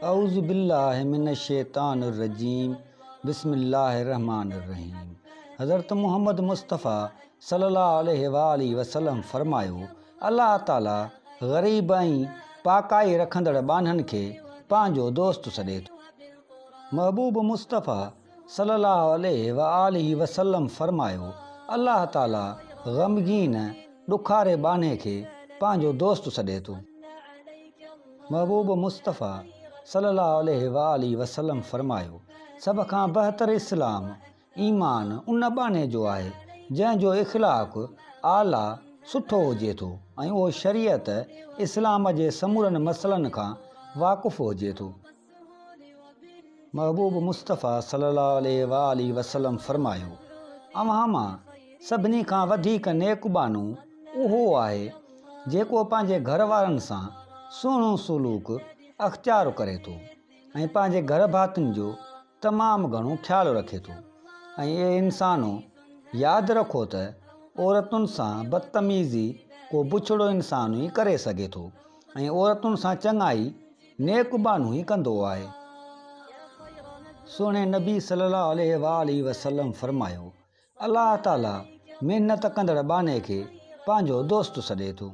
اعوذ بالله من الشيطان الرجيم بسم الله الرحمٰن الرحيم حضرت محمد مصطفيٰ صلي الله عليه واٰله وسلم فرمايو، الله تعالي غريب ۽ پاڪائي رکندڙ ٻانهن کي پنهنجو دوست سڏي ٿو. محبوب مصطفيٰ صلي الله عليه واٰله وسلم فرمايو، الله تعالي غمگين ڏکاري ٻانهي کي پنهنجو دوست سڏي ٿو. محبوب مصطفيٰ صلي الله عليه واٰله وسلم فرمايو، سڀ کان بهتر اسلام، ايمان، ان ٻانهي جو آهي، جنهن جو اخلاق اعليٰ، سٺو، هجي ٿو ۽ اهو شريعت اسلام جي سمورن مسئلن کان واقف هجي ٿو. محبوب مصطفيٰ صلي الله عليه واٰله وسلم فرمايو، اوهان مان سڀني کان وڌيڪ نيڪ ٻانهو اهو آهي جيڪو پنهنجي گهر وارن سان سهڻو سلوڪ اختيار ڪري ٿو ۽ پنهنجي گهر ڀاتين جو تمام گهڻو خيال رکي ٿو ۽ اي انسانو! ياد رکو ته عورتن سان بدتميزي ڪو بڇڙو انسان ئي ڪري سگهي ٿو ۽ عورتن سان چڱائي نيڪ ٻانهو ئي ڪندو آهي. سهڻي نبي صلي الله عليه واٰله وسلم فرمايو، الله تعالي محنت ڪندڙ ٻانهي کي پنهنجو دوست سڏي ٿو.